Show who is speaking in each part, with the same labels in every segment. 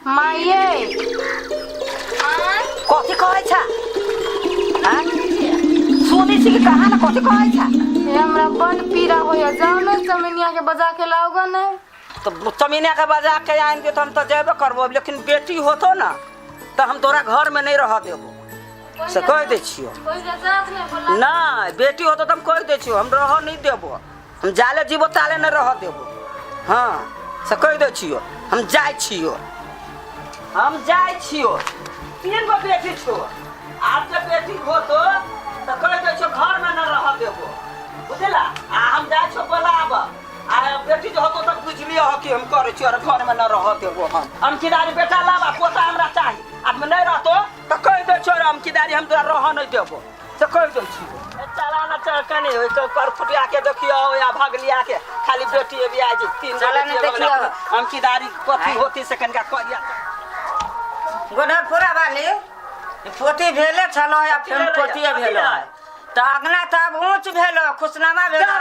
Speaker 1: माये
Speaker 2: कथी कहै छ आँय? सुनै छी कि कहाँ ने कथी कहै छ
Speaker 1: हे हमरा बड पीड़ा होइया जाओ ने चमेनिया के बजा के लाओ ग ने
Speaker 2: तो चमीना के बजा के आनि के तो हम तो जेबे करबो लेकिन बेटी होतो ना तो हम तोरा घर में नहीं रह देबो से कह दै छियो
Speaker 1: पहिले जात ने बोला
Speaker 2: नहीं बेटी होतो तो हम कह दै छियो हम रह नहीं देबो हम जाले जीबो ताले नहीं रह देबो हाँ से कह दै छियो हम जाइ छियो हम जाइ छियो तीन गो बेटी छो आब जे बेटी होतो तो कह दै छियो घर में न रह देबो बुझला आ हम जाइ छियो बोलाब आ बेटी जे होतो तऽ बुझि लिअ कि हम करै छियो घर में न रह देबो हम अमकीदारी बेटा लाबा पोता हमरा चाही आब नहि रहतो तऽ कहि दै छियो अमकीदारी हम तोरा रह नहि देबो से कहि दै छियो चला ना चल कनी ओइ तो कर फुटिया के देखियो या भगलिया के खाली बेटी अभी आज तीन गो
Speaker 3: चला ना
Speaker 2: बेटी
Speaker 3: देखियो।
Speaker 2: अमकीदारी कथी होती से कनिका करिया
Speaker 3: गोनरपुरा वाली पोती भेले छलो या फेर पोतिए भेलो तऽ अगना तऽ आब ऊँच भेलो खुशनामा भेलो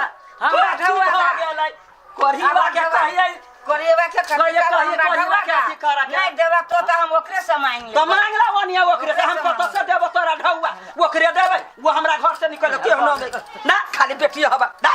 Speaker 3: हमरा
Speaker 2: कथी भऽ गेलै कोढ़ीवा के कहियै
Speaker 3: कोरिएवा के
Speaker 2: कहियै, कहियै, कोढ़ीवा के अथी करऽ के।
Speaker 3: नहीं देवा तो तऽ हम ओकरे से मांग
Speaker 2: तऽ
Speaker 3: लेब
Speaker 2: मांग ला ओनिया ओकरे से हम कतऽ से देबो तोरा ढौआ ओकरे देबै वो हमरा घर से निकल केहनो नहि ना खाली बेटी हबा ना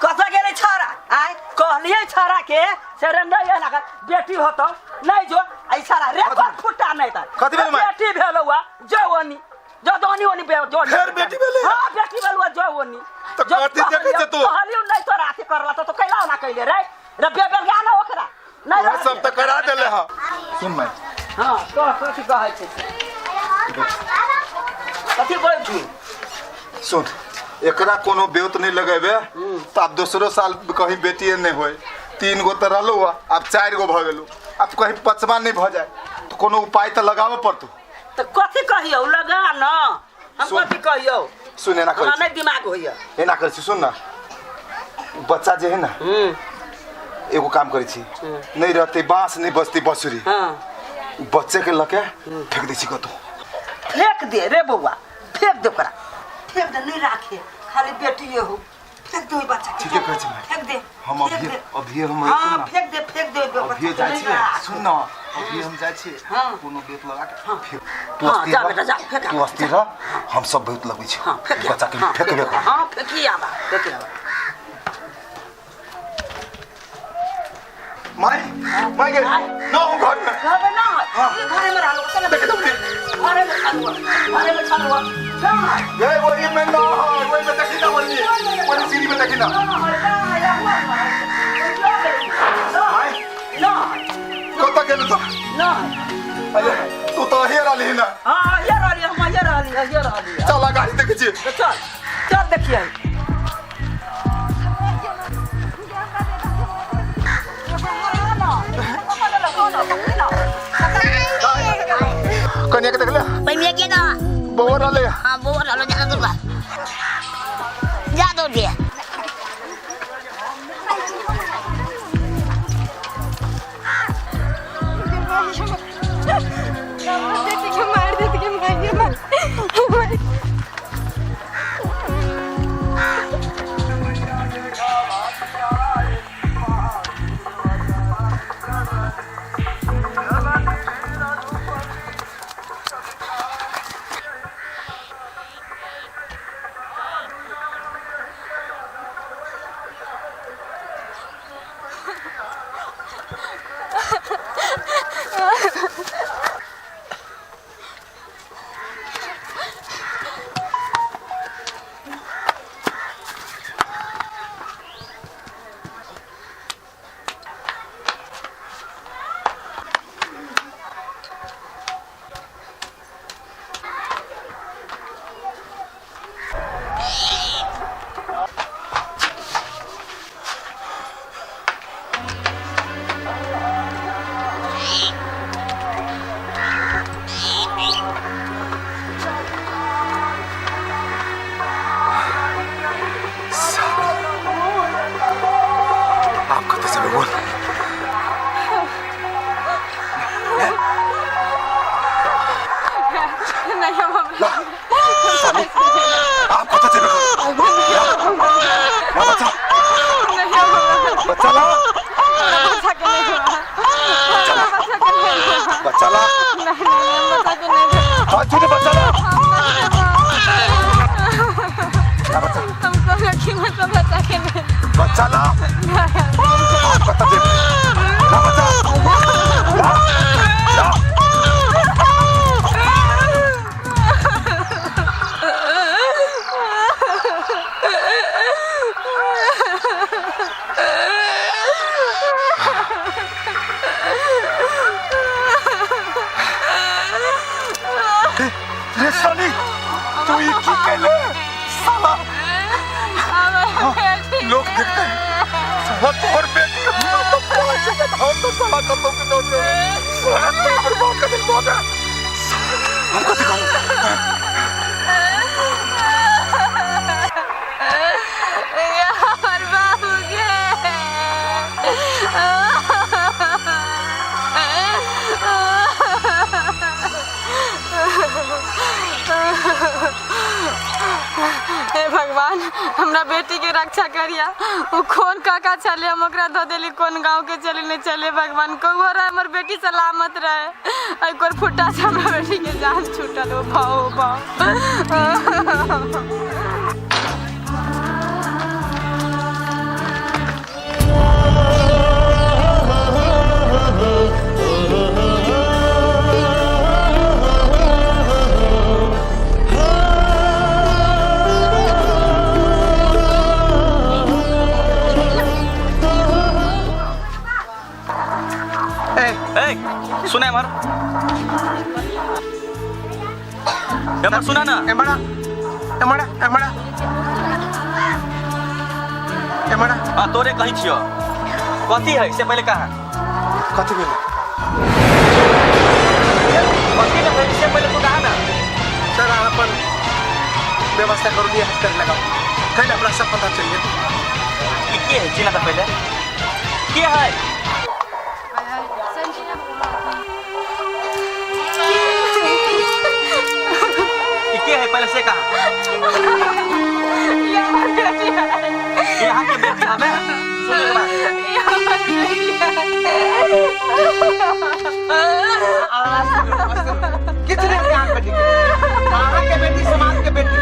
Speaker 2: कतऽ गेलै छाड़ा आय कहलियै छाड़ा के से रे नहि एना कर बेटी होतौ नहि जो ऐ छाड़ा रे कर फुटा नहि तऽ
Speaker 4: कथी भेलै माय?
Speaker 2: बेटी भेलौ आ जो ओनी जो दोनी ओनी बे जो
Speaker 4: फेर बेटी भेलै?
Speaker 2: हां बेटी भेलौ जो ओनी
Speaker 4: तऽ कथी देखै छै तू?
Speaker 2: कहलियौ नहि तोरा अथी करला तऽ तो कैला ओना कैले रे रे बे बेल ना ओकरा नहीं
Speaker 4: तोरा सब तऽ करा देले ह सुन माय
Speaker 2: हाँ कह कथी कहै छै कथी बोलै छी
Speaker 4: सुन एकरा कोनो बेउत नहीं लगेबे तऽ आब दोसरो साल कहीं बेटिए नहीं होय तीन गो तऽ रहलो आब चारि गो भऽ गेलो आब कहीं पचमा नहीं भऽ जाए तऽ कोनो उपाय तऽ लगाबऽ पड़तौ
Speaker 2: तऽ कथी कहियौ लगा न हम
Speaker 4: सुन।
Speaker 2: कथी कहियौ
Speaker 4: सुन एना
Speaker 2: हमरा
Speaker 4: करै
Speaker 2: नहि दिमाग होइया
Speaker 4: छी एना करै छी सुन ना बच्चा जे है ना एगो काम करै छी नहीं रहते बाँस नहीं बचती बसुरी
Speaker 2: हाँ
Speaker 4: बच्चे के लके फेंक दै छी कतौ
Speaker 2: फेंक दे रे बौआ फेंक दे ओकरा फेंक दे नहीं राखे खाली बेटिए हो फेंक दे ओहि बच्चा के
Speaker 4: ठीके कहै छी माय।
Speaker 2: फेंक दे
Speaker 4: हम
Speaker 2: फेंक
Speaker 4: अभी
Speaker 2: दे।
Speaker 4: अभी हम
Speaker 2: हाँ
Speaker 4: सुन ना,
Speaker 2: फेंक दे फेंक दे ओहि
Speaker 4: अभी
Speaker 2: बच्चा के
Speaker 4: जाइ
Speaker 2: नहीं
Speaker 4: छियै
Speaker 2: राख।
Speaker 4: सुन ना अभी हम जाइ छियै
Speaker 2: हाँ।
Speaker 4: कोनो बेत लगा के
Speaker 2: हाँ।
Speaker 4: फेंक तू
Speaker 2: हाँ,
Speaker 4: अस्थिर
Speaker 2: जा
Speaker 4: रह
Speaker 2: बेटा, जा, फेंक आ।
Speaker 4: तू अस्थिर रह हम सब बहुत लगै छी
Speaker 2: हाँ फेंक
Speaker 4: बच्चा के
Speaker 2: हाँ,
Speaker 4: फेंकबे
Speaker 2: फेंक
Speaker 4: कर
Speaker 2: हाँ फेंकी आबा फेंकी आबा
Speaker 4: माय माय गे ना हम घर में
Speaker 2: घर में ना है ये घरे में रहलो चल
Speaker 4: देख दौड़ी
Speaker 2: घरे में छलुआ घरे में छलुआ कहाँ है
Speaker 4: गे वही में ना है वही में देखी ना वही वही सीढ़ी में देखी ना
Speaker 2: कहाँ है कहाँ है हुआ
Speaker 4: माय
Speaker 2: ना
Speaker 4: कतऽ गेलू तो
Speaker 2: ना
Speaker 4: अरे तू तो हे रहली ना
Speaker 2: हाँ ये रहली हम ये रहली ये रहली
Speaker 4: चल गाड़ी देखै छी
Speaker 2: तो चल चल देखिए
Speaker 4: कनिया के देखले
Speaker 5: पहिने के ना
Speaker 4: बौआ रहले
Speaker 5: हाँ बौआ रहलो जा दूर बा जा दूर दिया
Speaker 1: बेटी के मार देती के मार मार
Speaker 4: साला लोग देखते हैं साला तोहर बेटी तो पहुंच गया हम तो साला कतौ के नोट रहे साला तो बर्बाद कर दिल बाबा हमको दिखाओ।
Speaker 1: हमर बाबू के हे भगवान, हमरा बेटी के रक्षा करिया। वो कौन काका चले, हम ओकरा धो देली, कौन गांव के चले नहीं चले। भगवान कहू रहे हमर बेटी सलामत रहे। एक और फुटा से हमरा बेटी के जान छूटल। ओ भाओ भाओ।
Speaker 6: ए सुना एमहर, एमहर सुना ना।
Speaker 7: एमहर एमहर एमहर एमहर।
Speaker 6: हाँ तोरे कही छियो कथी है से पहले कहा।
Speaker 7: कथी भेल?
Speaker 6: कथी ने भेल से पहले तू कहा ना।
Speaker 7: सर अहाँ अपन व्यवस्था करू दिया कर लगाओ कल हमरा सब पता चल गेल।
Speaker 6: ई के है चिन्ह त पहले के है? ई के है पहले से कहा।
Speaker 1: ये हमर बेटी है।
Speaker 6: यहाँ के बेटी हमें सुन ले बात।
Speaker 1: ये हमर बेटी है।
Speaker 7: किछु नहि होतै अहाँके बेटी के, अहाँके बेटी समाज के बेटी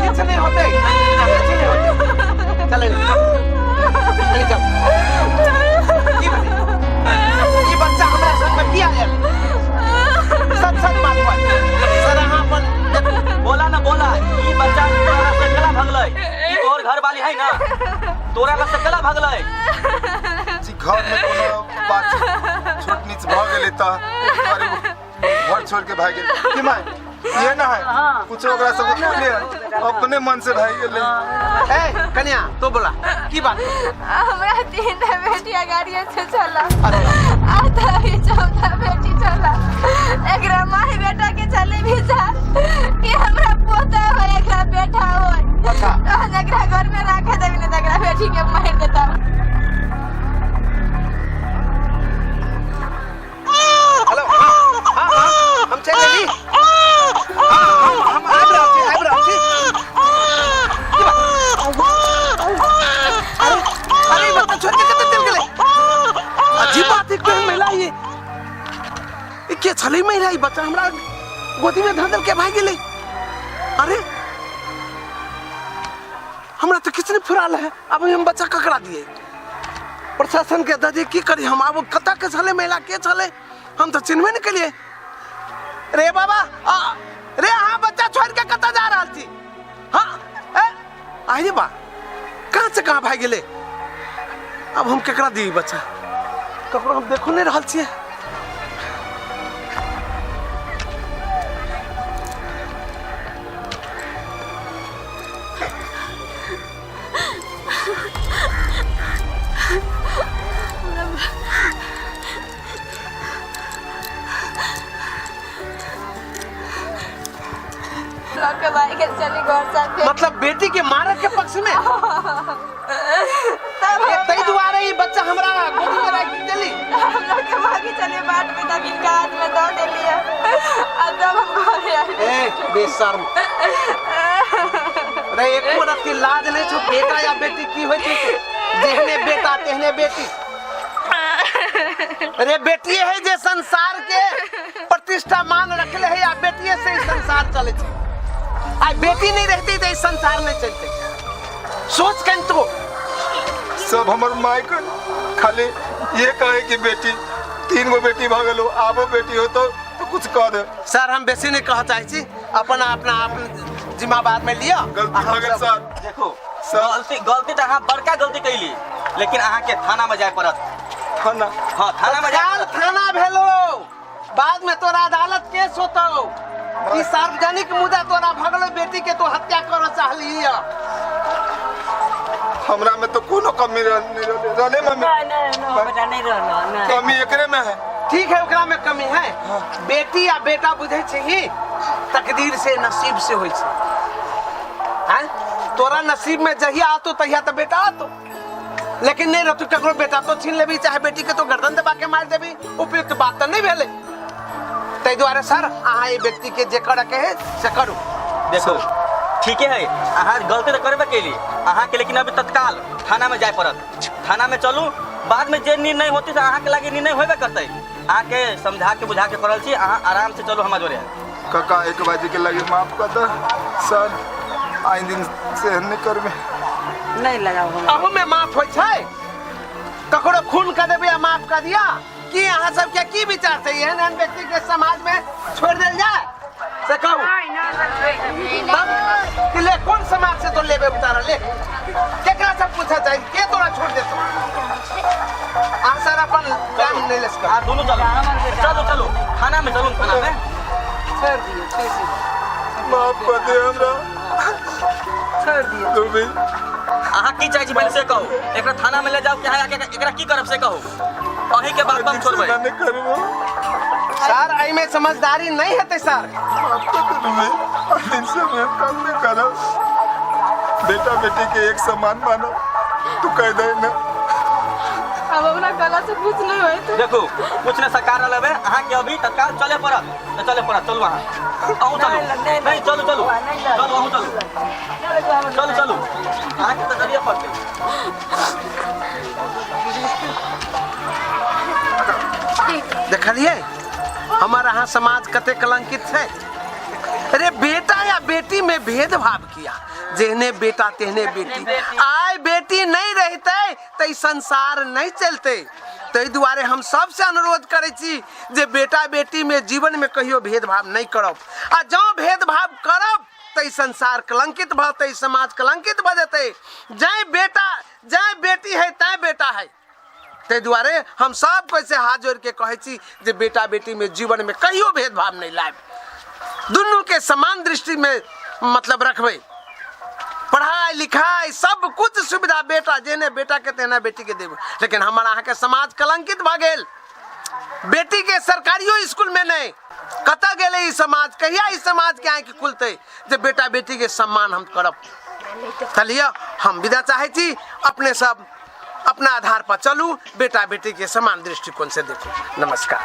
Speaker 7: किछु नहि होतै, किछु नहि होतै। चलै चल चल। की भेलै? ई बच्चा हमरा संग में किया आयल? सच सच बात बात सर अहाँ अपन
Speaker 6: बोला ना बोला। ई बच्चा तोरा से कला भगलै, ई तोहर घर वाली है ना, तोरा लग से कला भगलै।
Speaker 4: जी घर में कोनो बात छोट नीच भ गेलै त घर छोड़ के भाग गेल कि माय ये ना है कुछ ओकरा सब बोले अपने मन से भाग गेलै।
Speaker 7: ए कन्या तो बोला की बात?
Speaker 1: हमरा तीन बेटी गाड़ी से चला आता है, चौथा बेटी चला। एकरा माई बेटा के चले भी जा कि हमरा पोता हो एकरा बेटा हो।
Speaker 7: अच्छा
Speaker 1: एकरा घर में राखे देबी नहीं त एकरा बेटी के मार देता।
Speaker 7: हेलो हाँ हाँ हाँ हम चल गेली। हाँ हम आबि रहल छी, आबि रहल छी। की बात? अरे अरे बच्चा छोड़ के कतऽ चलि गेलै? अजीब बात है, कोई महिला ये के छलै महिला? ई बच्चा हमरा गोदी में धऽ देलकै भागि गेलै। अरे हमरा तऽ किछु नहि फुराल है। अब हम बच्चा ककरा दिए? प्रशासन के दऽ दिए? की करी हम? आब कतऽ के छलै महिला, के छलै हम तऽ चिन्हबे नहि केलियै। रे बाबा रे अहाँ बच्चा छोड़ के कतऽ जा रहल छी? हाँ ए आहि रे बा कहाँ से कहाँ भागि गेलै? अब हम केकरा दी बच्चा? ककरो हम देखो नहीं रहल छियै।
Speaker 1: लड़के भाई के चली घर साथे।
Speaker 7: मतलब बेटी के मारे के पक्ष में
Speaker 1: तब
Speaker 7: तै दुआरे ई बच्चा हमरा गोदी में राखि देली।
Speaker 1: हम लोग के भागी चले बाट में, तब इनका हाथ में दऽ देलियै आ तब हम घरे आइल।
Speaker 7: ए बेशर्म रे, एको रत्ती लाज नहीं छौ। बेटा या बेटी की होइ छै से? जेहने बेटा तेहने बेटी। रे बेटिए है जे संसार के प्रतिष्ठा मान रखले है, या बेटिए से ही संसार चले छै। आ बेटी नहीं रहती तो ई संसार नहीं चलते। सोच कन तो
Speaker 4: सब हमर माय के खाली ये कहे कि बेटी 3 गो बेटी भ गेलो, आबो बेटी हो तो कुछ कह दे।
Speaker 7: सर हम बेसी नहीं कह चाहे छी, अपना अपना अपन जिम्मेदार में लिया।
Speaker 4: गलती भ गेल सर।
Speaker 6: देखो गलती गलती तो अहाँ बड़का गलती कैली, लेकिन अहाँ के थाना में जाय पड़त।
Speaker 4: थाना?
Speaker 6: हाँ थाना में जाय।
Speaker 7: थाना भेलो बाद में तोरा अदालत केस होतो। ई सार्वजनिक मुद्दा तोरा भगलो बेटी के तो हत्या करऽ चाहली
Speaker 4: हमरा में तो कोनो कमी नहीं रहले रहले मम्मी।
Speaker 3: नहीं नहीं नहीं बेटा नहीं रहलो नहीं।
Speaker 4: कमी एकरे में है।
Speaker 7: ठीक है, ओकरा में कमी है। बेटी आ बेटा बुझे छी तकदीर से नसीब से होइ छै। हैं तोरा नसीब में जहिया आतो तहिया तो बेटा आतो, लेकिन नहीं रहतो ककरो बेटा तो छीन लेबी, चाहे बेटी के तो गर्दन दबा के मार देबी, उपयुक्त बात तो नहीं भेलै। ताहि दुआरे सर अहाँ एहि व्यक्ति के जे करऽ के है से करू।
Speaker 6: देखो ठीके है, अहाँ गलती तऽ करबे केली अहाँके, लेकिन अभी तत्काल थाना में जाय पड़त। थाना में चलू, बाद में जे निर्णय होते से अहाँके लागे निर्णय होबे करतै। अहाँके समझा के बुझा के करल छी, अहाँ आराम से चलू हमरा जोरे।
Speaker 4: काका एक बाजी के लगे माफ कर दे सर, आइ दिन से एहन नहीं करबे।
Speaker 2: नहीं लगाओ हम।
Speaker 7: अहू में माफ होइ छै? ककरो खून कऽ देबै आ माफ कऽ दिया? की अहाँ सबके की विचार छै? एहन एहन व्यक्ति के समाज में छोड़ देल जाए से कहू तब कि ले कोन समाज से तो लेबे उतारा ले, केकरा से पूछा चाही के तोरा छोड़ देतो? अहाँ सर अपन टाइम नहीं ले सकै।
Speaker 6: अहाँ दुनू चलू, चलू चलू थाना में चलू, थाना में।
Speaker 2: छोड़ दियो, छोड़ दियो,
Speaker 4: माफ कर दे हमरा,
Speaker 2: छोड़ दियो।
Speaker 4: तू भी।
Speaker 6: अहाँ की चाहै छी पहिले से कहू, एकरा थाना में ले जाउ कि अहाँ आके एकरा की करब से कहू, अहीं के बात हम छोड़बै।
Speaker 4: नहीं करबो
Speaker 7: सर, एहिमे समझदारी नहीं हेतै सर।
Speaker 4: माफ कर दे तुम्हें, दिन से मैं काम नहीं करब, बेटा बेटी के एक समान मानो, तू कह दे ना।
Speaker 1: अब हमरा गला से कुछ नहीं होइत।
Speaker 6: देखू कुछ ने सरकार रहल है, अहाँ के अभी तत्काल चले पड़त तऽ चले पड़त। चलू अहाँ, अहूँ चलू। नहीं चलू चलू चलू, अहूँ चलू, चलू चलू, अहाँके तऽ चलिए पड़तै।
Speaker 7: देखलिए हमर अहाँ समाज कते कलंकित छै। अरे बेटा या बेटी में भेदभाव किया, जेहने बेटा तेहने बेटी। आइ बेटी नहीं रहते तऽ ई संसार नहीं चलते। ताहि दुआरे हम सबसे अनुरोध करै छी जे बेटा बेटी में जीवन में कहियो भेदभाव नहीं करब, आ जँ भेदभाव करब तऽ ई संसार कलंकित भऽ जेतै, समाज कलंकित भऽ जेतै। जै बेटा जै बेटी है तै बेटा है। ताहि दुआरे हम सब कोइ से हाथ जोड़ के कहै छी जे बेटा बेटी में जीवन में कहियो भेदभाव नहीं लायब, दुनू के समान दृष्टि में मतलब रखबै। पढ़ाई लिखाई सब कुछ सुविधा बेटा जेने बेटा के तेना बेटी के देबै, लेकिन हमर अहाँके समाज कलंकित भऽ गेल। बेटी के सरकारियो स्कूल में नहीं, कतऽ गेलै ई समाज? कहिया ई समाज के आँखि खुलतै जे बेटा बेटी के सम्मान हम करब? चलिए हम विदा चाहै छी, अपने सब अपना आधार पर चलू, बेटा बेटी के समान दृष्टिकोण से देखू। नमस्कार।